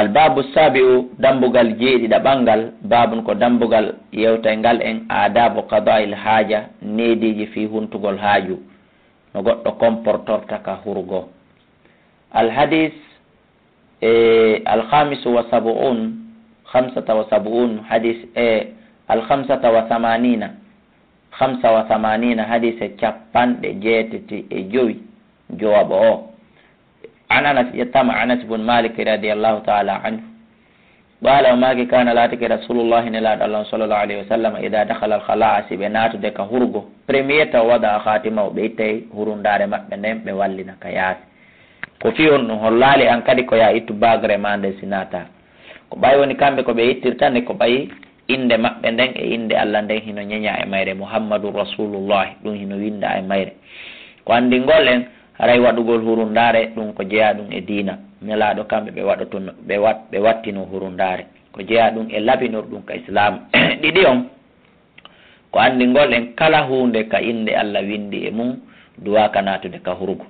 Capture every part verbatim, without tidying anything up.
Albaabu saabi'u, dambugal jeeɗiɗaɓal ngal, baabun ko dambugal yewtay ngal en aadaabu qadaa'il haaja, neediiji fii huntugol haaju, no goɗɗo komportorta ka hurgo. Alhadis, e, alkhamisu wa sab'un, khamsata wa sab'un, hadis, e, alkhamsata wa thamanina, khamsa wa thamanina, hadise capanɗe jeetati e jowi, jowaɓo o. An Anas, yettama Anas bun Malik radiyallahu ta'ala anhu. Qala, o maaki, kana, laatike Rasulullahi, Nelaaɗo Allah on, sallallahu alayhi wa sallam, ida dakhala al-khala'a, si ɓe naatude ka hurgo, premier taw, wada'a khatimahu, ɓe ittay hurundaare maɓɓe nden, ɓe wallina ka yaasi. Ko fii honɗun? Hollaali an kadi ko yaa ittu bagre ma nden si naata. Ko ɓay woni kamɓe ko ɓe ittirta nde, ko ɓay innde maɓɓe nden e innde Allah nden hino ñeñaa e mayre, Muhammadu Rasulullahi, ɗun hino winndaa e mayre. Ko anndingol en, haray waɗugol hurundaare, ɗun ko jeyaa ɗun e diina. Nelaaɗo kamɓe ɓe waɗotono, ɓe wat-, ɓe wattino hurundaare. Ko jeyaa ɗun e laɓinorɗun ka Islaam. Ɗiɗi on, ko anndingol en kala huunde ka innde Allah winndi e mun, duwaaka naatude ka hurgo.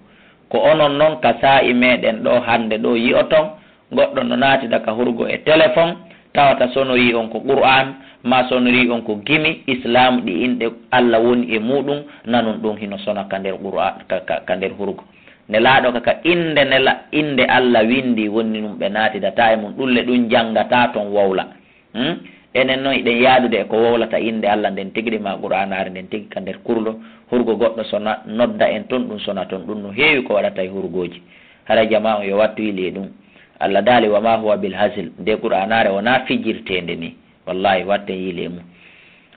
Ko onon non ka saa'i meɗen ɗoo hannde ɗoo yi'oton, goɗɗo no naatida ka hurgo e telefon, tawata sonorii on ko Qur'aan, maa sonorii on ko gimi, Islaam, ɗi inɗe Allah woni e muuɗun, nanon ɗun hino sona ka nder Qur'aan, ka, ka, ka nder hurgo. Nelaaɗo ka, ka innde nela-, innde Allah winndi woni ɗun ɓe naatidata e mun, ɗun le ɗun janngataa ton wowla. Hmm? Enen non hiɗen yaadude e ko wowlata innde Allah nden tigi, ɗi maa Qur'aanaare nden tigi ka nder kurlo. Hurgo goɗɗo sona, nodda en ton, ɗun sona ton, ɗun no heewi ko waɗata e hurgooji. Haray jamaa on yo wattu yili e ɗun. Allah daali, "Wa ma huwa bil hazl." Nde Qur'aanaare wonaa fijirteende ni. Wallahi, watten yili e mun.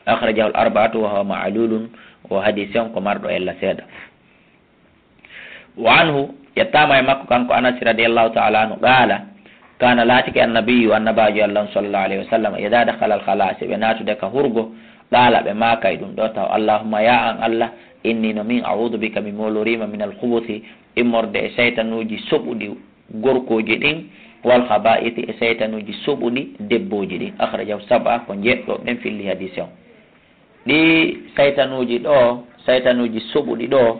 Akhrajahu al arba'atu wa huwa ma'lulun. O hadiisi on ko marɗo ella seeɗa. Wa anhu, yettaama e makko kanko Anas radiyallahu ta'ala anhu, qaala, kaana, laatike, annabiyyu, annabaajo Allah on, sallallahu alayhi wa sallam, idaa dakhala al-khalaa, si ɓe naatude ka hurgo, qaala, ɓe maakay ɗun ɗoo taw, "Allahumma, yaa an Allah, inni, no min, a'uudu bika, mi mooloriima, min al-khubuthi, immorde e saytanuuji soɓuɗi gorkooji ɗin, wal khabaa'isi, e saytanuuji soɓuɗi debbooji ɗin." Akhrajahu sab'a, ko njeɗɗo ɓen filli hadiisi on. Ɗii saytanuuji ɗoo, saytanuuji soɓuɗi ɗoo,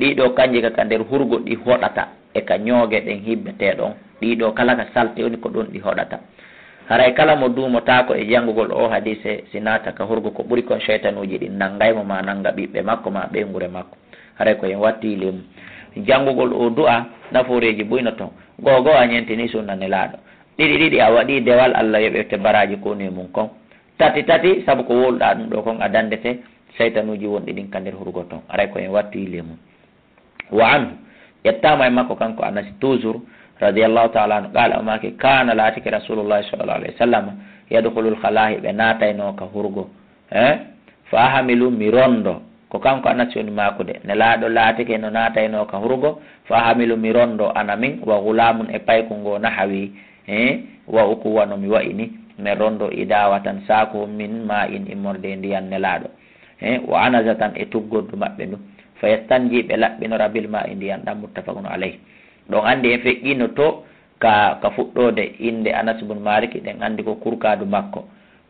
ɗii ɗoo kanji ka, ka nder hurgo ɗi hoɗata e ka ñooge ɗen hibbetee ɗon. Ɗii ɗoo kala ka salte woni ko ɗon ɗi hoɗata. Haray kala mo duumotaako e janngugol oo hadiise, si naata ka hurgo, ko ɓuri kon saytanuuji ɗin nanngay mo, maa nannga ɓiɓɓe makko, maa ɓeynguure makko. Haray ko en wattii lemu. Janngugol oo du'a, nafooreeji buy no ton. Goo goo a ñentinii sunna Nelaaɗo. Ɗiɗi ɗiɗi a waɗii dewal, Allah yoɓete baraaji ko woni e mun kon. Tati tati, sabu ko wowluɗaa ɗun ɗoo kon, a danndete saytanuuji wonɗi ɗin ka nder hurgo ton. Haray ko en wattii lemu. Wa anhu, ƴettaama e makko kanko Anas toujours, radiyallahu ta'ala anhu, qaala, o maaki, kaana, laatike, Rasulullahi, sallallahu alayhi wa sallam, yadkhulul khalaa, ɓe naataynoo ka hurgo. Eh? Fa ahmilu, mi ronndo. Ko kanko Anas woni maakude. Nelaaɗo laatike no naataynoo ka hurgo. Fa ahmilu, mi ronndo, ana min, wa ghulaamun, e paykun goo, nahawi, eh, wa ukuwa, no mi wa'i ni, men ronndo, idawatan, saaku, min maa'in, immorde e ndiyan Nelaaɗo, eh, wa anazatan, e tuggordu maɓɓe ndu, fa yastanji, ɓe laɓɓinora, bil maa'i, ndiyan ɗan, muttafaqun alayh. Ɗon anndi en feƴƴiino to ka, ka fuɗɗoode innde Anas bun Maalik, ɗen anndi ko kurkaadu makko.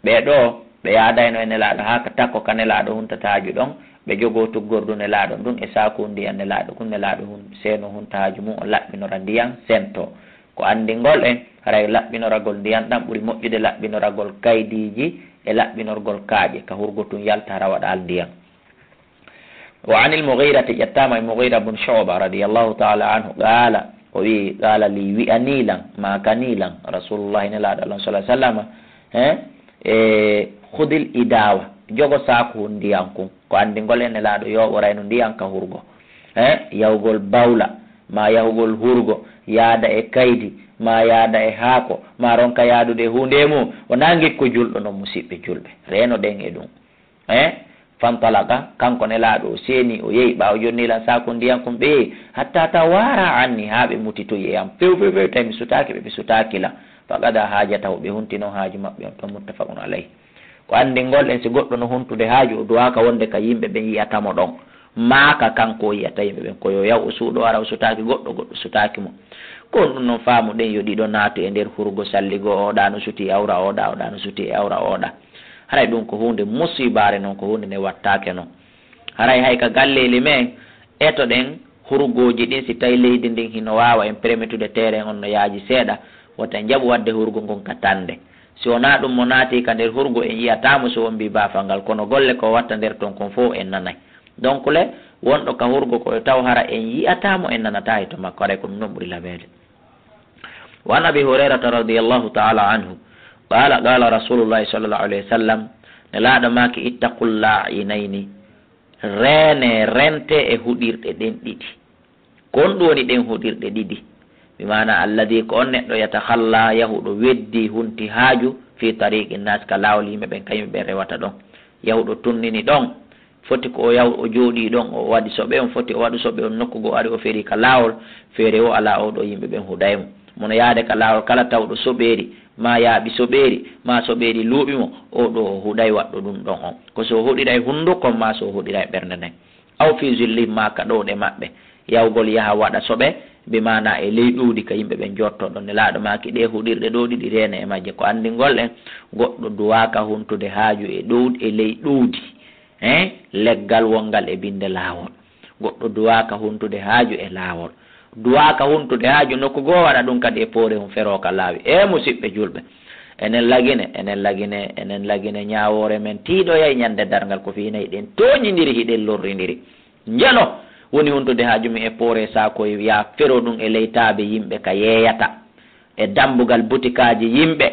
Ɓee ɗoo, ɓe yaadayno e Nelaaɗo haa ka takko ka Nelaaɗo huntata haaju ɗon, ɓe jogoo tuggordu Nelaaɗo ndun e saaku ndiyan Nelaaɗo kun, Nelaaɗo hun-, seeno hunta haaju mun, o laɓɓinora ndiyan sento. Ko anndingol en, haray laɓɓinoragol ndiyan ɗan ɓuri moƴƴude laɓɓinoragol kaydiiji e laɓɓinorgol kaaƴe, ka hurgo tun yalta hara waɗaali ndiyan. Wa anil Mughirati, ƴettaama e Mughira bun Shu'ba radiyallahu ta'ala anhu, qaala, o wi'i, qaala li, wi'anii lan, maakanii lan, Rasulullahi, Nelaaɗo Allah, sallallahu alayhi wa sallam, eh, e, khudil idawa, jogo saaku ndiyan kun. Ko anndingol en Nelaaɗo yooɓorayno ndiyan ka hurgo. Eh, yahugol bawla, maa yahugol hurgo, yaada e kaydi, maa yaada e haako, maa ronka yaadude e huunde e mun, wonaa ngikku julɗo non, musiɓɓe julɓe. Reenoɗen e ɗun. Eh? Fantalaqa, kanko Nelaaɗo, o seeni, o yehi, ɓaawo jonnii lan saaku ndiyan kun, ɓe yehi, hatta tawaara anni, haa ɓe mutitoyi e an. Few, few, few, tawi mi sutaaki ɓe, ɓe sutaaki lan. Faqada haajatahu, ɓe huntino haaju maɓɓe on ton, muttafaqun alayh. Ko anndingol en, si goɗɗo no huntude haaju, o duwaaka wonde ka yimɓe ɓen yi'ata mo ɗon. Maa ka kanko o yi'ata yimɓe ɓen, ko yo yaw o suuɗo, hara o sutaaki goɗɗo, goɗɗo sutaaki mo. Ko honɗun non faamuɗen yo ɗiɗo naatu e nder hurgo, salligo, oo ɗa no sutii awra oo ɗa, oo ɗa no sutii e awra oo ɗa? Haray ɗun ko huunde musiibaare non, ko huunde nde wattaake non. Haray hay ka galleeli men, etoɗen hurgooji ɗin, si tawi leydi ndin hino waawa en permetude, terrain on no yaaji seeɗa, Wota en jaɓu waɗde hurgo ngon ka tande. Si wonaa ɗum, mo naati ka nder hurgo, en yi'ataa mo so on mbii baafal ngal, kono golle ko watta nder ton kon fof en nanay. Donc le, wonɗo ka hurgo ko taw hara en yi'ataa mo, en nanataa e to makko, haray ko ɗum ɗon ɓuri laɓeede. Wa an Abi Hurayrata radiyallahu ta'ala anhu, qala, qala Rasulullahi sallallahu alayhi wa sallam, Nelaaɗo maaki, "Ittaqul laa'inayni, reene, rente e huɗirɗe ɗen ɗiɗi." Ko honɗum woni ɗen huɗirɗe ɗiɗi? Bi maana, alladhi, ko on neɗɗo, yatakhalla, yahuɗo weddi, hunti haaju, fi tariqi nnas, ka laawol yimɓe ɓen, ka yimɓe ɓen rewata ɗon. Yahuɗo tunnini ɗon, foti ko o yaw-, o jooɗii ɗon, o waɗi soɓe, on foti o waɗu soɓe, on nokku goo ari o ferii ka laawol, feere o alaa, oo ɗoo yimɓe ɓen huɗay mo. Mono yaade ka laawol kala tawɗo soɓeeri, maa yaaɓi soɓeeri, maa soɓeeri luuɓi mo, oo ɗoo o huɗay waɗɗo ɗum ɗon on. Ko so o huɗiray hunduko, maa so o huɗiray ɓernde nden. Aw fi zillihim, maa ka ɗowɗe maɓɓe. Yawgol yaha waɗa soɓe, bi maana e ley ɗowdi ka yimɓe ɓen jooɗotoo ɗon. Nelaaɗo maaki ɗee huɗirɗe ɗoo ɗiɗi reene e majje. Ko anndingol en, goɗɗo duwaaka huntude haaju e ɗowdi, e ley ɗowdi, eh, leggal wonngal e binnde laawol. Goɗɗo duwaaka huntude haaju e laawol. Duwaaka huntude haaju nokku goo, waɗa ɗum kadi e poore mum, feroo ka laawi. E musiɓɓe julɓe, enen lagine, enen lagine, enen lagine ñaawoore men tiiɗoyay ñande darngal, ko fii hinay hiɗen tooñindiri, hiɗen lorrindiri. Njeno woni huntude haaju mum e poore saakoy, yaa fero ɗum e ley taabe yimɓe ka yeeyata, e dambugal butikaaji yimɓe.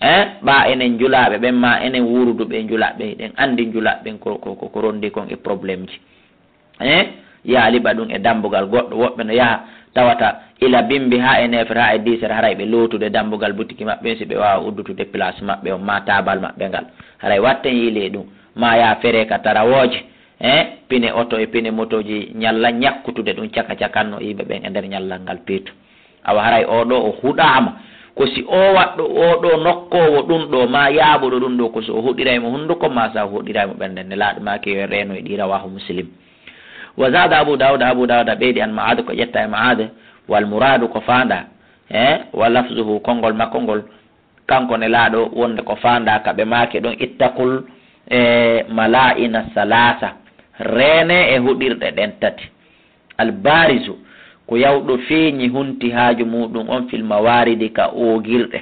Eh, ɓaa enen njulaaɓe ɓen, maa enen wuuruduɓe e njulaaɓe ɓen, hiɗen anndi njulaaɓe ɓen ko, ko, ko, ko rondi kon e problèmeji. Eh, yaa liɓa ɗum e dambugal goɗɗo. Woɓɓe no yaha tawata ila bimbi haa e neefer, haa e diiser, haray ɓe lootude dambugal butiki maɓɓe, si ɓe waawa uddutude place maɓɓe on, maa taabal maɓɓe ngal. Haray watten yile ɗum, maa yaa fere ka tarawooje, eh, pine oto e pine motooji ñalla ñakkutude ɗum caka cakanno yimɓe ɓen e nder ñallal ngal peetu. Awa haray oo ɗoo o huɗaama. Ko si oo waɗɗo, oo ɗoo nokkoowo ɗum ɗoo, maa yaabuɗo ɗum ɗoo, ko so o huɗiray mo hunduko, maa so o huɗiray mo ɓernde. Nelaaɗo maaki yo en reeno e ɗii, rawaahu Muslim. Wa zaada Abu Daawuda, Abu Daawuda ɓeydi, an Ma'aad, ko ƴetta e Ma'aad, wal muraadu, ko faandaa, eh, wa lafzuhu, konngol makko ngol, kanko Nelaaɗo, wonde ko faandaa ka ɓe maaki ɗon, ittaqul, eh, malaa'ina salaasa, reene e huɗirɗe ɗen tati. Al baarizu, ko yawɗo feeñi hunti haaju muuɗum on, fil mawaaridi, ka oogirɗe.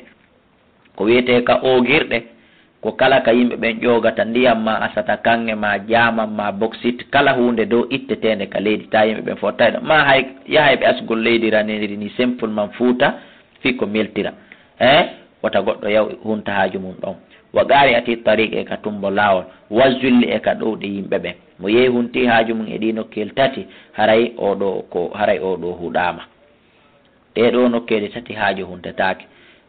Ko wiyetee ka oogirɗe, ko kala ka yimɓe ɓen ƴoogata ndiyam, maa asata kaŋŋe, maa jaamam, maa boksit, kala huunde dow itteteende ka leydi, taa yimɓe ɓen fottay ɗon. Maa hay, yahay ɓe asgol leydi raniri ni, simplement Fuuta, fii ko meltira. Eh, wota goɗɗo yaw hunta haaju mum ɗon. Wa qaari'ati tariq, e ka tumbo laawol, wa zulli, e ka ɗowɗi yimɓe ɓen. Mo yehi hunti haaju mum e ɗii nokkeeli tati, haray oo ɗoo ko, haray oo ɗoo huɗaama. Ɗee ɗoo nokkeeli tati haaju huntetaake.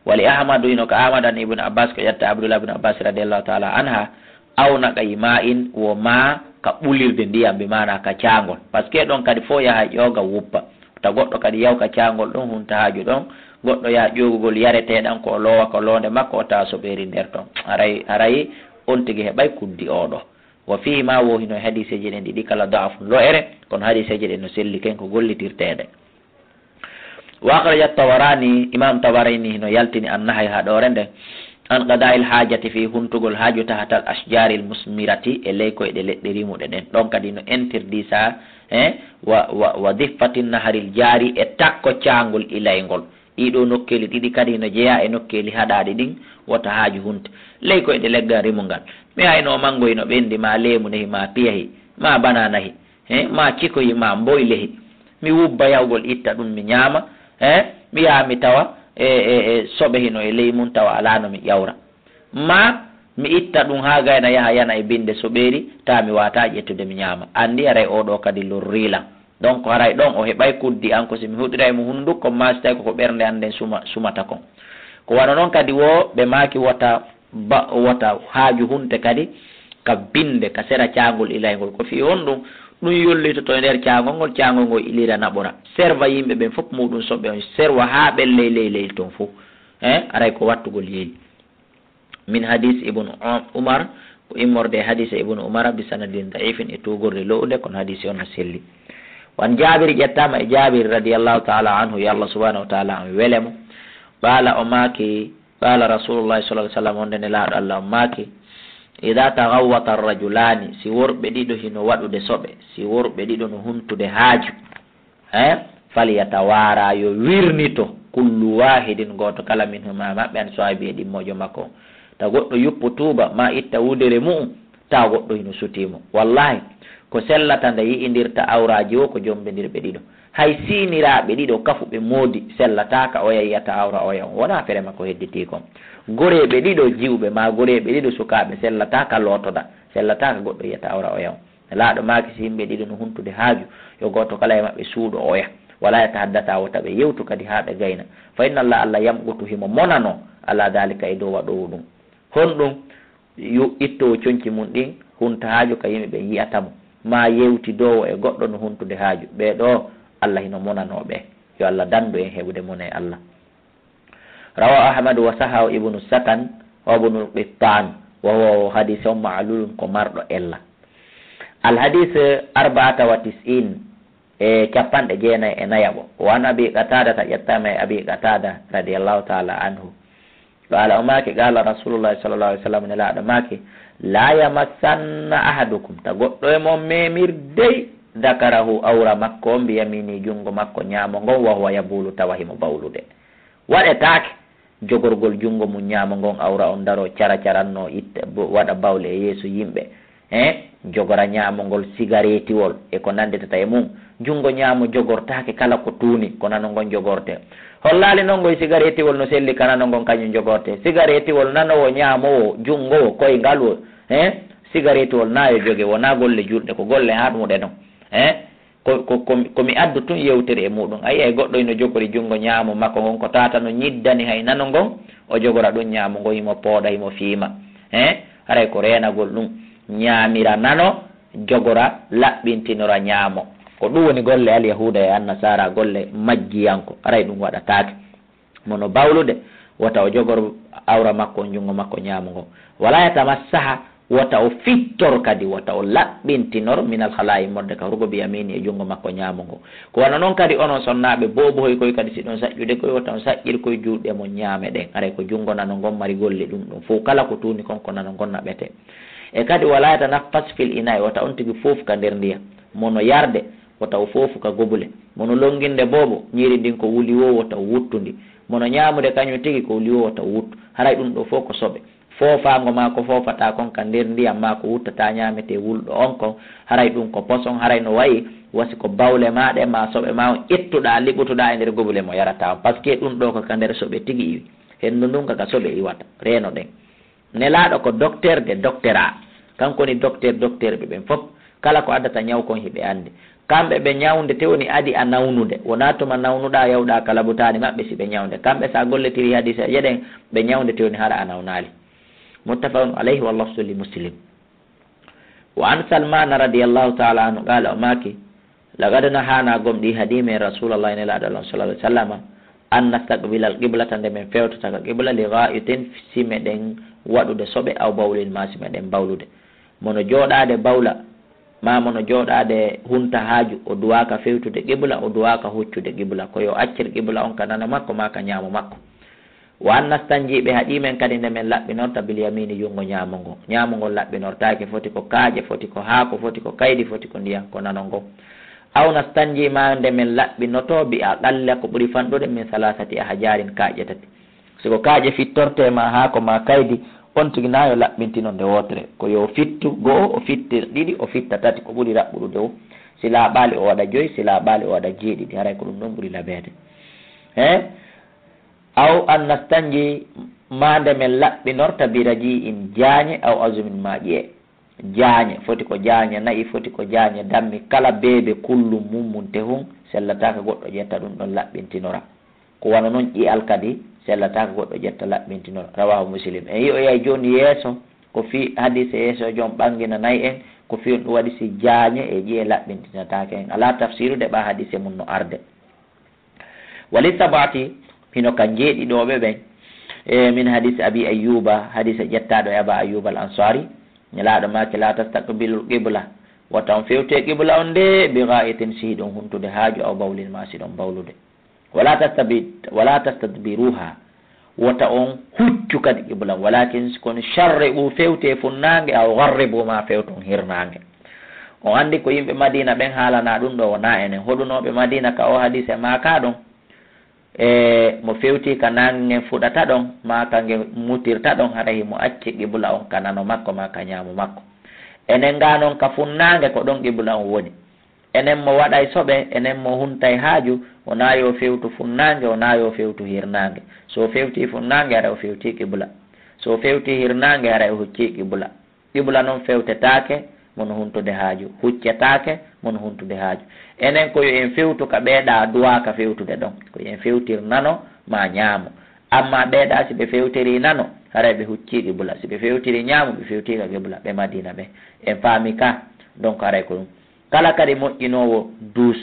Wa li Ahmadu, hino ka Ahmad, an Ibn Abbas, ko ƴetta Abdullah ibn Abbas radiyallahu ta'ala anha, aw naqi ma'in, wo maa ka ɓulirde ndiyam, bi maana ka caangol. Parce que ɗon kadi fof yaha ƴooga wuppa. Ta goɗɗo kadi yaw ka caangol ɗon, hunta haaju ɗon, goɗɗo yaha ƴoogugol yareteeɗam ko o loowa ko loonde makko, o tawa soɓeeri nder ton. Haray, haray on tigi heɓay kuddi oo ɗoo. Wa fiihi maa, wo hino e hadiiseeje ɗen ɗiɗi kala da'afun, lo'ere, kono hadiiseeje ɗen no selli ken ko gollitirteeɗe. Wa akhraja Tabarani, Imam Tabarani hino yaltini an-nahya, haɗoore nde, an qada'il haajati, fii huntugol haaju, tahtal ashjaril musmirati, e ley koyɗe leɗɗe rimuɗe ɗen. Ɗon kadi no interdit sa, eh, wa, wa, wa diffatin naharil jaari, e takko caangol ilayngol. Ɗii ɗoo nokkeeli ɗiɗi kadi hino jeyaa e nokkeeli haɗaaɗi ɗin, wota haaju hunte. Ley koyɗe leggal rimungal. Mi hayno mangohi no ɓendi, maa leemu nehi, maa piyahi, maa banaanahi. He, maa cikohi, maa mboylehi. Mi wubba yahugol itta ɗum mi ñaama. He, mi yaha mi tawa e, e, e soɓe hino e ley mum, tawa alaa no mi ƴawra. Maa mi itta ɗum haa gayna yaha yana e binde soɓeeri, tawa mi waawataa ƴettude mi ñaama. Anndi haray oo ɗoo kadi lorrii lan. Donc haray ɗon o heɓay kuddi an ko si mi huɗiray mo hunnduko, maa si tawi ko ko ɓernde an nden suma-, sumata kon. Ko wano non kadi woo ɓe maaki wota ba-, wota haaju hunte kadi ka binde, ka sera caangol ilayngol. Ko fii honɗum? Ɗum yollitoto e nder caangol ngol, caangol ngol ilira naɓora. Serva yimɓe ɓen fof muɗum soɓe on, serva haa ɓen ley, ley, ley ton fof. Eh, aray ko wattugol yeeyi. Min hadis Ibn Umar, ko immorde e hadise Ibn Umar, bi sanadin da'ifin, e tuugorde lo'ude, kono hadisi on no selli. Wan Jaabir, ƴettaama e Jaabir radiyallahu ta'ala anhu, yo Allah subhanahu wa ta'ala an wele mo. Qaala, o maaki, Qaala Rasulullahi sallallahu alaihi wasallam, wonde Nelaaɗo Allah on maaki, "Idha taghawwata ar-rajulani", si worɓe ɗiɗo hino waɗude soɓe, si worɓe ɗiɗo no huntude haaju, eh, "falyatawaara", yo wirnito, Kullu wahidin, gooto kala, minhuma, maɓɓe, an sahibi, e ɗimmoojo makko. Ta goɗɗo yuppo tuuba, ma itta wudere mu'um, ta goɗɗo hino sutii mo. Wallahi, ko sellata nde yi'indirta awraaji wo ko jombindirɓe ɗiɗo. Hay siiniraaɓe ɗiɗo kafuɓe moodi sellataaka, oya yi'ata awra oya on. Wonaa fere makko hedditii kon. Goreeɓe ɗiɗo jiwɓe, ma goreeɓe ɗiɗo sukaaɓe sellataaka lootoda, sellataaka goɗɗo yi'ata awra oya on. Nelaaɗo maaki, si yimɓe ɗiɗo no huntude haaju, yo gooto kala e maɓɓe suuɗo oya. Wala yatahaddasa, wota ɓe yewtu kadi haa ɓe gayna. Fa inna Allah, Allah yamqutu, himo monano, ala dalika, e dow waɗoowo ɗum. Honɗum? Yo ittoowo conci mum ɗin, hunta haaju ka yimɓe ɓen yi'ata mo, ma yewtidoowo e goɗɗo no huntude haaju. Ɓee ɗoo, Allah hino monanoo ɓe. Yo Allah dandu en heɓude mone e Allah. Rawahu Ahmad wa sahahu Ibnu Sakan wa Ibnu Qittan, wa huwa, hadis on, ma'lulun, ko marɗo ella. Al hadis arba'ata wa tis'in, e capanɗe jeenayi e nayaɓo. Wa an Abi Qatadata, ƴettama e Abi Qatada radiyallahu ta'ala anhu. Qala, o maaki, qala Rasulullahi sallallahu alaihi wasallam, Nelaaɗo maaki, la yamassanna ahadukum, ta goɗɗo e mon memir dey, dakarahu, awra makko on, bi yamini, jungo makko ñaamo ngon, wa huwa yabulu, tawa himo bawlude. Waɗetaake jogorgol junngo mum ñaamo ngon awra on, daroo cara caranno, itta, bo-, waɗa bawle e yeeso yimɓe. He, jogora ñaamo ngol, sigareetiwol e ko nannditata e mum. Junngo ñaamo jogortaake kala ko tuuni, ko nano ngon jogortee. Hollaali non ngoy sigareetiwol no selli ka nano ngon kañum jogortee. Sigareetiwol nanowo, ñaamowo, junngowo, koyngal wo, he, sigareetiwol na yo joge, wonaa golle juulɗe, ko golle haɗmuɗe non. He, Ko, ko, ko, ko mi addu tun yewtere e muɗum. A yi'ay goɗɗo hino jogori junngo ñaamo makko ngon, ko tata no ñiddani hay nano ngon, o jogora ɗum ñaamo ngon, himo pooɗa, himo fiima. He? Haray ko reenagol ɗum. Ñaamira nano, jogora, laɓɓintinora ñaamo. Ko ɗum woni golle Alyahuuda e Annasaara, golle majjiyanko. Haray ɗum waɗataake. Mo no bawlude, wota o jogor awra makko on, junngo makko ñaamo ngon. Wala yatamassaha, wota o fittor kadi, wota o laɓɓintinor, minal halaa'i, modde ka hurugo, bi yamini, e junngo makko ñaamo ngon. Ko wano non kadi onon sonnaaɓe, boobohoy koy kadi, si ɗon saƴƴude koy, wota on saƴƴir koy juuɗe mon ñaame ɗen. Haray ko junngo nano ngon mari golle ɗum ɗum fow. Kala ko tuuni kon, ko nano ngon naɓete. E kadi, wala yatanaffas fil ina'i, wota on tigi foofu ka nder ndiyam. Mo no yarde, wota o foofu ka gobule. Mo no lonnginde boobo, ñiiri ndin ko wuli woo, wota o wuttu ndi. Mo no ñaamude kañum tigi ko wuli woo, wota o wuttu. Haray ɗum ɗoo fow ko soɓe. Foofaango maa ko foofataa kon ka nder ndiyam maa ko wuttataa ñaametee wulɗo on kon, haray ɗum ko poson, haray no wayi wasi ko bawle maa ɗen maa soɓe maa on ƴettuɗaa, liɓutuɗaa e nder gobule mo yarataa on. Parce que ɗum ɗoo ko ka nder soɓe tigi iwi. Henndu ndun ka, ka soɓe iwata. Reeno ɗen. Nelaaɗo ko docteur de docteurs. Kanko woni docteur docteurɓe ɓen fof. Kala ko addata ñaw kon hiɓe anndi. Kamɓe ɓe ñawnde te woni adi a nawnude. Wonaa tuma nawnuɗaa, yawɗaa ka labutaani maɓɓe si ɓe ñawnde. Kamɓe, sa gollitirii hadiiseeje ɗen, ɓe ñawnde te woni hara a nawnaali. Muttafaqun alayhi, wa lafzu li Muslim. Wa an Salmana radiyallahu ta'ala anhu qala, o maaki, laqad nahana, gomɗii, haɗii men, Rasulullahi, Nelaaɗo Allah, sallallahu alaihi wasallam, an nastaqbila al-qiblata, nde men fewtata ka qibla, li gha'itin, si meɗen waɗude soɓe, aw bawlin, ma si meɗen bawlude. Mo no jooɗaade bawla, ma mo no jooɗaade hunta haaju, o duwaaka fewtude qibla, o duwaaka huccude qibla, ko yo accir qibla on ka nano makko, ma ka ñaamo makko. Wa an nastanji, ɓe haɗii men kadi nde men laɓɓinorta, bil yamini, junngo ñaamo ngon. Ñaamo ngon laɓɓinortaake, foti ko kaaƴe, foti ko haako, foti ko kaydi, foti ko ndiyan, ko nano ngon. Aw nastanji, ma nde men laɓɓinoto, bi aqalla, ko ɓuri fanɗude, min salasati ahjarin, kaaƴe tati. Si ko kaaƴe fittortee ma haako ma kaydi, on tigi na yo laɓɓintino nde wootere. Ko yo fittu go'o, o fitta ɗiɗi, o fitta tati, ko ɓuri raɓɓuɗude o. Si laaɓaali o waɗa joyi, si laaɓaali o waɗa jeeɗiɗi, haray ko ɗum ɗon ɓuri laɓeede. He? Aw an nastanji, ma nde men laɓɓinorta, bi raji'in, jaañe, aw azumin, ma ƴi'e. Jaañe, foti ko jaañe na'i, foti ko jaañe dammi, kala beebe kullum mum mum tehun, sellataaka goɗɗo ƴetta ɗum ɗon laɓɓintinora. Ko wano non ƴi'al kadi, sellataaka goɗɗo ƴetta laɓɓintinora. Rawahu Muslim. En yi'oyay jooni yeeso, ko fii hadiise yeeso joom ɓanginanay en, ko fii on ɗum waɗi si jaañe e ƴi'e laɓɓintinataake en. Alaa tafsirude ɓaa hadiise mum no arde. Wali sab'ati, hino ka njeeɗiɗooɓe ɓen, e min hadis Abi Ayyuba, hadis ƴettaaɗo e Aba Ayyuba al Ansari, Nelaaɗo maaki, la tastaqbilul qibla, wota on fewte qibla on nde, bi gha'itin, si hiɗon huntude haaju, aw bawlin, ma si ɗon bawlude. Wala tastabi-, wala tastadbiruha, wota on huccu kadi qibla, walakin, kono, sharriqu, fewte funnaange, aw gharribu, ma fewton hirnaange. On anndi ko yimɓe Madina ɓen haalana ɗum ɗo, wona enen hoɗunooɓe Madina ka o hadise maaka ɗon. E mo fewti ka naange ngen fuɗata ɗon, maa ka nge mutirta ɗon, haray himo acci qibla on ka nano makko, maa ka ñaamo makko. Enen ga non ka funnaange, ko ɗon qibla on woni. Enen mo waɗay soɓe, enen mo huntay haaju, wonaa yo fewtu funnaange, wonaa yo fewtu hirnaange. So fewti funnaange, haray o fewti qibla. So fewti hirnaange, haray o hucci qibla. Qibla non fewtetaake, mo no huntude haaju. Huccetaake, mo no huntude haaju. Enen ko yo en fewtu ka ɓeeɗa duwaa ka fewtude ɗon. Ko yo en fewtir nano, maa ñaamo. Amma ɓeeɗa, si ɓe fewtiri nano, haray ɓe hucci qibla. Si ɓe fewtiri ñaamo, ɓe fewti ka qibla. Ɓe Madina ɓe. En faami ka? Donc, haray ko ɗum. Kala kadi moƴƴinoowo duus,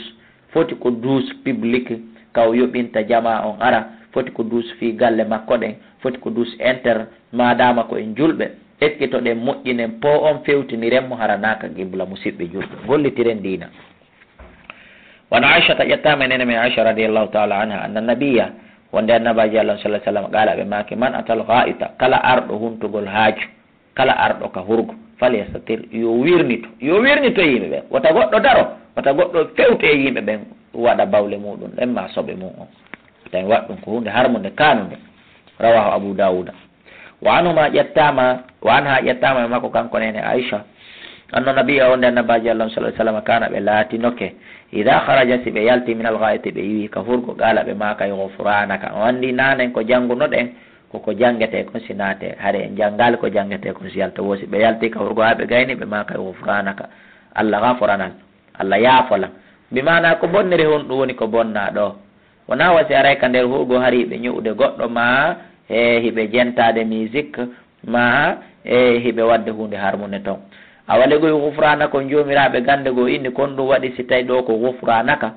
foti ko duus public, ka o yoɓinta jamaa on ara, foti ko duus fii galle makko ɗen, foti ko duus inter, maadaama ko en julɓe, ekkitoɗen, moƴƴinen po on, fewtiniren mo, hara naa ka qibla, musiɓɓe julɓe. Gollitiren diina. Wa an Aishata, ƴettaama e neene men Aisha radiyallahu ta'ala anha, anna nabiyya, wonde annabaajo Allah sallallahu alaihi wasallam, qaala, ɓe maaki, man atal ghaa'ita, kala arɗo huntugol haaju, kala arɗo ka hurgo, falyastatir, yo wirnito, yo wirnito yimɓe ɓen. Wota goɗɗo daro, wota goɗɗo fewte e yimɓe ɓen, waɗa bawle muɗum ɗen maa soɓe mum on. Tawi waɗ ɗum ko huunde harmunde, kaanunde. Rawahu Abu Dawuda. Wa anhuma, ƴettaama, wa anha, ƴettaama e makko kanko neene Aisha, anna nabiyya, wonde annabaajo Allah sallallahu alaihi wasallam, kaana, ɓe laatinoke, idha kharaja, si ɓe yalti, minal ghaa'iti, ɓe iwi ka hurgo, qaala, ɓe maakay, ghufranaka. On anndi naanen ko janngunoɗen, ko ko janngete kon si naate. Hari en janngaali ko janngete kon si yalta. Wo si ɓe yalti ka hurgo haa ɓe gayni, ɓe maakay, ghufranaka. Allah ghafaranal. Allah yaafola. Bi maana ko bonniri honɗum woni ko bonnaa ɗo? Wonaa wa si aray ka nder hurgo hari hiɓe ño'ude goɗɗo, maa e hiɓe jentaade musique, maa e hiɓe waɗde huunde harmunde ton. Awa legoy ghufranaka on joomiraaɓe gannde goo inni, kon ɗum waɗi si tawi ɗo ko ghufranaka.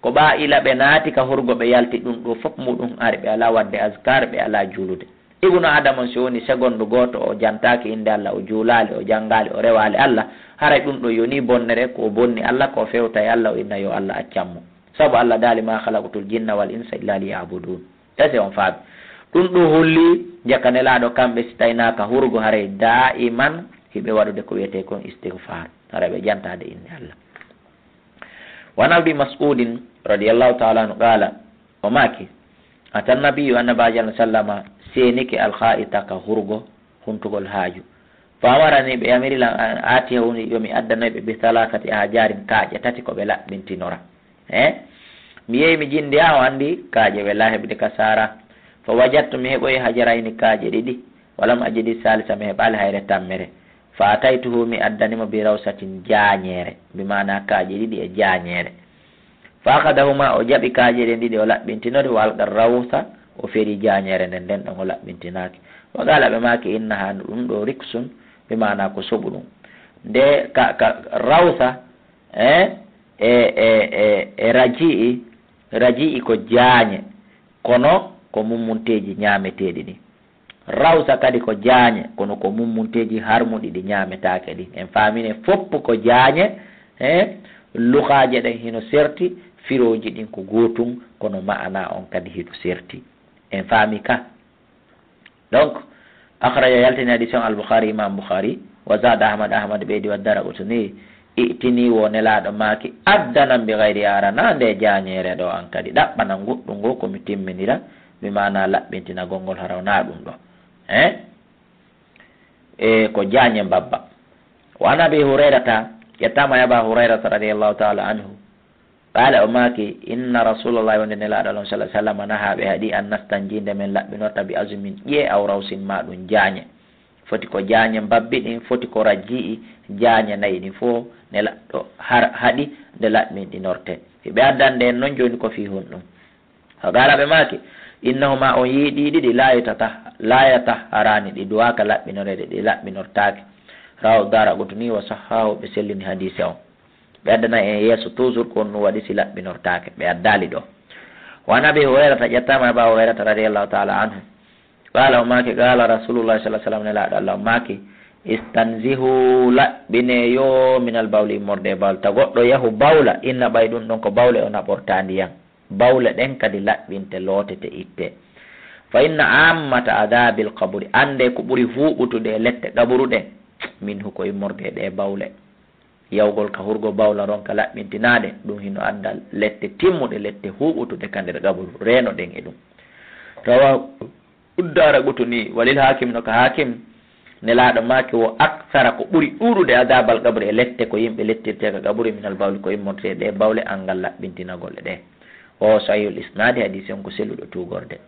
Ko ɓaa ila ɓe naati ka hurgo ɓe yalti, ɗum ɗo fof muɗum ari, ɓe alaa waɗde azkar, ɓe alaa juulude. Ibnu Adama on si woni segondu gooto o jantaaki innde Allah, o juulaali, o janngaali, o rewaali Allah, haray ɗum ɗo yonii bonnere, ko o bonni Allah, ko o fewta e Allah, o inna yo Allah accan mo. Sabu Allah daali, "Ma khalaqtul jinna wal insa illa liya'budun." Ese on faabi. Ɗum ɗo holli jaka Nelaaɗo kamɓe si tawnaaka hurgo haray daa'iman hiɓe waɗude ko wiyetee kon istighfar. Haray ɓe jantaade innde Allah. Wa an Abi Mas'udin radiyallahu ta'ala anhu qala, o maaki, atan nabiyyu, annabaajo Allah sallama seenike al-gha'ita ka hurgo huntugol haaju. Fa amarani, ɓe yamiri lan, an atiya, woni yo mi addanoy ɓe, bi thalathati ahjarin, kaaƴe tati ko ɓe laɓɓintinora. Eh? Mi yehi mi jindi, a o anndi kaaƴe welaa heɓde ka saara. Fa wajadtu, mi heɓoyi hajarayni, kaaƴe ɗiɗi. Walam ajidi salisa, mi heɓaali hayre tammere. Fa ataytuhu, mi addani mo, bi rawsatin, jaañeere. Bi maana kaaƴe ɗiɗi e jaañeere. Fa akhadahuma, o jaɓi kaaƴe ɗen ɗiɗi, o laɓɓintinori, wa alqa rawsa, o feri jaañeere nden, nden ɗon o laɓɓintinaaki. Wa qala, ɓe maaki, innaha, ɗum ɗo riksun, bi maana ko soɓu ɗum. Nde ka, ka rawsa, eh, e, e, e, e raji'i, raji'i ko jaañe, kono ko mummunteeji ñaameteeɗi ɗin. Rawsa kadi ko jaañe, kono ko mummunteeji harmuɗi ɗi ñaametaake ɗin. En faamine foppu ko jaañe, eh, lugaaje ɗen hino serti, firooji ɗin ko gootun, kono ma'ana on kadi hino serti. En faami ka? Donc, akhraja, yaltini hadis on Al-Bukhari, Imam Bukhari, wa zada Ahmad, Ahmad ɓeydi, wa Daraqutni, i'tini, wo Nelaaɗo maaki, addanan bi ghayri, arana nde jaañeere ɗo an kadi, ɗaɓɓana nguɗɗu ngu ko mi timminira, bi maana laɓɓintinagol ngol, hara wonaa ɗum ɗo. Eh? E ko jaañe mbabba. Wa an Abi Hurayrata, ƴettaama e Aba Hurayrata radiyallahu ta'ala anhu, qala, o maaki, inna Rasulallahi, wonde Nelaaɗo Allah sallallahu alaihi wasallam, naha, ɓe haɗi, an nastanji, nde men laɓɓinorta, bi azmin, ƴee, aw rawsin, ma ɗum jaañe. Foti ko jaañe mbabbi ɗin, foti ko rajji'i, jaañe nayi ɗin fof Nelaaɗo har-, haɗi nde laɓɓinɗinorte. Hiɓe addande en non jooni ko fii honɗum? Fa qala, ɓe maaki, innahuma, on yii ɗi ɗiɗi, la yatata-, la yatahharani, ɗi duwaaka laɓɓinoreede, ɗi laɓɓinortaake. Rawahu Daraqutni wa sahhahu, ɓe sellini hadiise on. Ɓe addana en yeeso toujours ko honɗum waɗi si laɓɓinortaake, ɓe addaali ɗo. Wa an Abi Hurayrata, ƴettaama e Aba Hurayrata radiyallahu ta'ala anhu. Qala, o maaki, qala Rasulullah sallallahu alaihi wasallam, Nelaaɗo Allah o maaki, istanzihu, laɓɓineyo, minal bawli, immorde e bawle. Ta goɗɗo yahu bawla, inna ɓay ɗum ɗon ko bawle o naɓorta ndiyan. Bawle ɗen kadi laɓɓinte, lootete, itte. Fa inna ammata adhabil qabri, annde ko ɓuri huuɓutude e lette qaburu ɗen, minhu, ko immorde e ɗe bawle. Yawgol ka hurgo bawla ronka laɓɓintinaade, ɗum hino adda lette timmuɗe, lette huuɓutuɗe ka nder qaburu, reenoɗen e ɗum. Rawahu Daara Qutni, walil Haakim, no ka Haakim, Nelaaɗo maaki wo akthara, ko ɓuri ɗuuɗude, adabal qabri, e lette ko yimɓe lettirtee ka qaburi, minal bawli, ko immortee ɗe bawle, angal laɓɓintinagol e ɗe. O sahihul isnaadi, hadiisi on ko selluɗo tuugorde.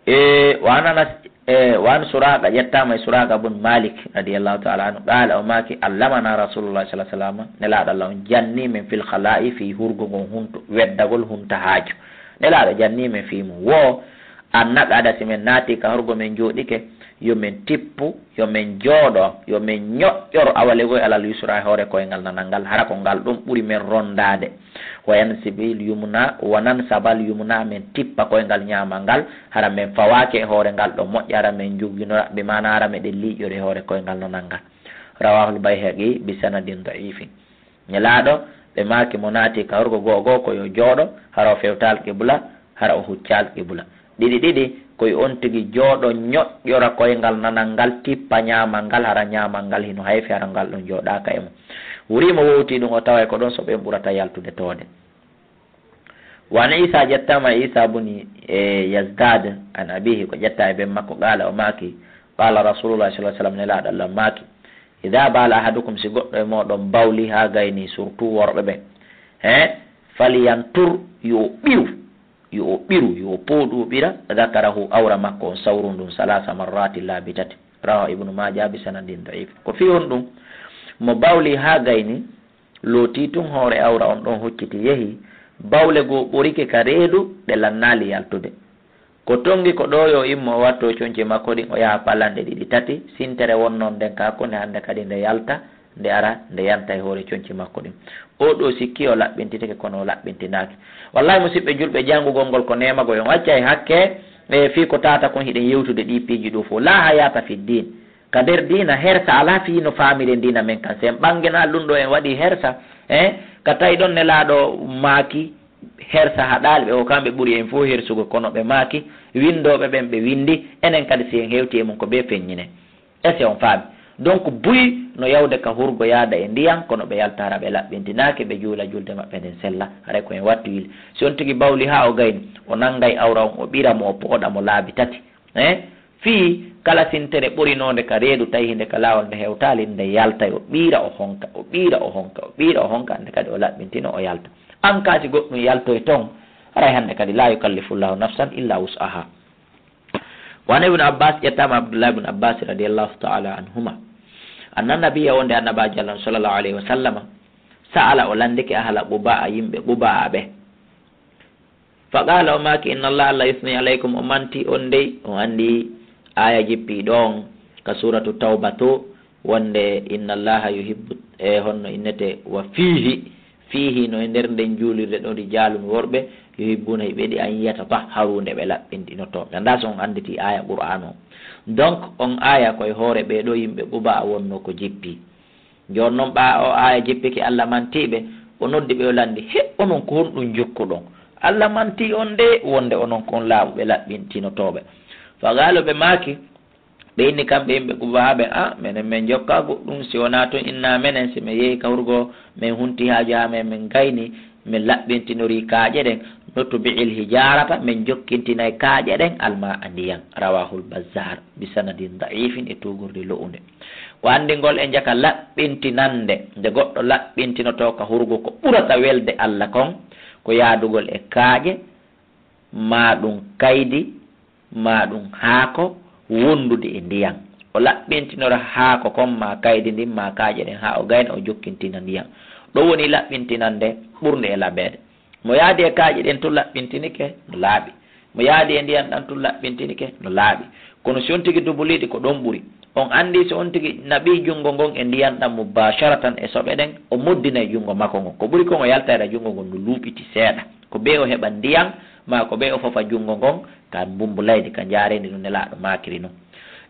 E, wa an Anas, e, wa an Suraaqa, ƴettaama e Suraaqa bun Malik, radiyallahu ta'ala anhu, qaala, o maaki, allamana Rasulullah sallallahu alaihi wasallam, Nelaaɗo Allah on janni men fil khala'i, fii hurgo ngon hunto, weddagol hunta haaju. Nelaaɗo janni men fii mum. Wo, an naq'ada, si men naati ka hurgo men jooɗike, yo men tippu, yo men jooɗo, yo men ñoƴƴor awalegoy alal yusra e hoore koyngal nanal ngal, hara ko ngal ɗon ɓuri men rondaade. Wa yansibil yumna, wa nansabal yumna, men tippa koyngal ñaamal ngal, hara men fawaaki e hoore ngal ɗo moƴƴa, hara men jugginora, bi maana hara meɗen liiƴori e hoore koyngal nanal ngal. Rawahul Bayhaqi bi sanadin da'ifin. Nelaaɗo, ɓe maaki mo naati ka hurgo go'o go'o ko yo jooɗo, hara o fewtaali qibla, hara o huccaali qibla. Ɗiɗi ɗiɗi, ko yo on tigi jooɗo ñoƴƴora koyngal nanal ngal, tippa ñaamal ngal, hara ñaamal ngal hino hayfi, hara ngal ɗon jooɗaaka e mum. Wurii mo wowtii ɗum, o taway ko ɗon so ɓen ɓurata yaltude toode. Wa an Isa, ƴettaama e Isa buni, e, Yazdad, an abihi, ko ƴetta e ben makko, qaala, o maaki, qaala Rasulullah sallallahu alaihi wasallam, Nelaaɗo Allah maaki, idha bala ahadukum, si goɗɗo e mooɗon bawli haa gayni, surtout worɓe ɓen, he, falyantur, yo o ɓiru, yo o ɓiru, yo o pooɗu o ɓira, dhakarahu, awra makko on, sawru ndun, salasa marrati, laabi tati. Rawahu Ibnu Maaja bi sanadin da'if. Ko fii honɗum? Mo bawli haa gayni, lootii tun hoore awra on ɗon, hucciti yehi, bawle goo ɓorike ka reedu, ɗe lannaali yaltude. Ko tonngi ko ɗoo yo immo, o watto conci makko ɗin, o yaha palanɗe ɗiɗi tati, sintere wonnon nden ka hakkunde, hannde kadi nde yalta, nde ara, nde yanta e hoore conci makko ɗin. Oo ɗoo sikki o laɓɓintitike, kono o laɓɓintinaaki. Wallahi, musiɓɓe julɓe, janngugol ngol ko neemagol. On accay hakke, e fii ko tata kon, hiɗen yewtude ɗii piiji ɗoo fow. La hayata fi din. Ka nder diina, hersa alaa fii no faamiren diina men kan. Si en ɓannginaali ɗum ɗoo, en waɗii hersa, eh, ka tawi ɗon Nelaaɗo maaki, hersa haɗaali ɓe, ko kamɓe ɓuri en fow hersugol, kono ɓe maaki, winndooɓe ɓen ɓe winndi, enen kadi si en hewtii e mum ko bee feññinen. Est-ce que on faami? Donc, buy no yawde ka hurgo yaada e ndiyan, kono ɓe yalta hara ɓe laɓɓintinaaki, ɓe juula julde maɓɓe nden sella, haray ko en wattu yili. Si on tigi bawli haa o gayni, o nanngay awra on, o ɓira mo, o pooɗa mo laabi tati. Eh? Fii kala sintere ɓorinoonde ka reedu, tawi hinde ka laawol nde hewtaali, nde yaltay, o ɓiira, o honka, o ɓiira, o honka, o ɓiira, o honka, nde kadi o laɓɓintino, o yalta. An kaa si goɗɗum yaltoy ton, haray hannde kadi, la yukallifullahu nafsan illa wus'aha. Wa an Ibn Abbas, ƴettaama Abdullah ibn Abbas radiyallahu ta'ala anhuma. Anna nabiyya, wonde Annabaajo Allah sallallahu alayhi wa sallama, sa'ala, o lanndike ahla Quba, yimɓe Quba ɓe. Fa qaala, o maaki, inna Allah, Allah yusni alaykum, o manti on dey, o anndi aaya jippi ɗon ka suuratu Tawba to, wonde inna Allaha yuhibbu, e honno innete, wa fiihi, fiihi no e nder nden juulirde ɗon, rijaalun, worɓe, yuhibbuna, hiɓe yiɗi, an yatatahharu, nde ɓe laɓɓinɗinoto. Mi anndaa so on annditi aaya Qur'aanu o. Donc, on aaya ko e hoore ɓee ɗoo yimɓe Quba wonno ko jippi. Jooni non ɓaa o aaya jippike, Allah manti ɓe, o noddi ɓe, o lanndi, he, onon ko honɗum njokkuɗon? Allah manti on de, wonde onon ko on laaɓuɓe laɓɓintinotooɓe. Fa qaalu, ɓe maaki, ɓe inni kamɓe yimɓe Quba ɓen, a, menen men njokkaa goɗɗum, si wonaa tun inna menen, si men yehi ka hurgo, men hunti haaju haa men, men gayni, men laɓɓintinorii kaaƴe ɗen, nutbi'il hijaarata, men jokkintinay kaaƴe ɗen, almaa, ndiyan. Rawahul Bazzaar, bi sanadin da'ifin, e tuugorde lo'unde. Ko anndingol e jaka laɓɓintinannde, nde goɗɗo laɓɓintinotoo ka hurgo ko ɓurata welde Allah kon, ko yaadugol e kaaƴe, maa ɗum kaydi, maa ɗum haako wondude e ndiyan. O laɓɓintinora haako kon, maa kaydi ndin, maa kaaƴe ɗen, haa o gayna, o jokkintina ndiyan. Ɗum woni laɓɓintinannde ɓurnde e laɓeede. Mo yaadi e kaaƴe ɗen tun laɓɓintinike, no laaɓi. Mo yaadi e ndiyan ɗan tun laɓɓintinike, no laaɓi. Kono si on tigi dubuliiɗi, ko ɗon ɓuri. On anndi si on tigi naɓii junngo ngon e ndiyan ɗan mubaasharatan e soɓe ɗen, o moddinay junngo makko ngon. Ko ɓuri kon o yaltayra junngo ngon no luuɓiti seeɗa. Ko bee o heɓa ndiyan, maa ko bee o fofa junngo ngon ka mbummbu laydi, ka njaareendi no Nelaaɗo maakiri non.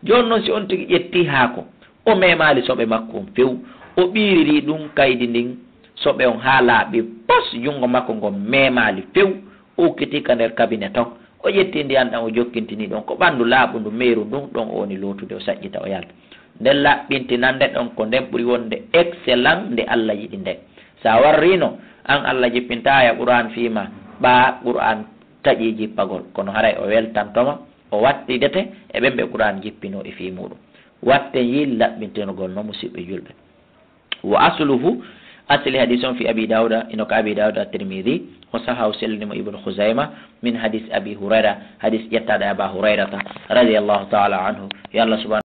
Jooni non si on tigi ƴettii haako, o meemaali soɓe makko on few, o ɓiiririi ɗum kaydi ndin soɓe on haa laaɓi pos, junngo makko ngon meemaali few, o ukkitii ka nder kabine ton, o ƴettii ndiyan ɗan, o jokkintinii ɗon, ko ɓanndu laaɓundu meeru ndun, ɗon o woni lootude, o saƴƴita, o yalta. Nden laɓɓintinande ɗon ko nden ɓuri wonde excellent nde Allah yiɗi nden. Sa warrino, an Allah jippinta aya Qur'an fii ma, ɓa Qur'an taƴi jippagol, kono haray o weltantoma, o wattidete e ɓen ɓe Qur'an jippino e fii muɗum. Watten yil laɓɓintinogol no, musiɓɓe julɓe. Wa asluhu, asli hadis on fi Abi Dawuda, ino ka Abi Dawuda, Tirmidhi, wa sahahu, sellini mo Ibnu Khuzaima, min hadis Abi Hurayra, hadis ƴettaɗo e Aba Hurayrata, radiyallahu ta'ala anhu, yo Allah subhanahu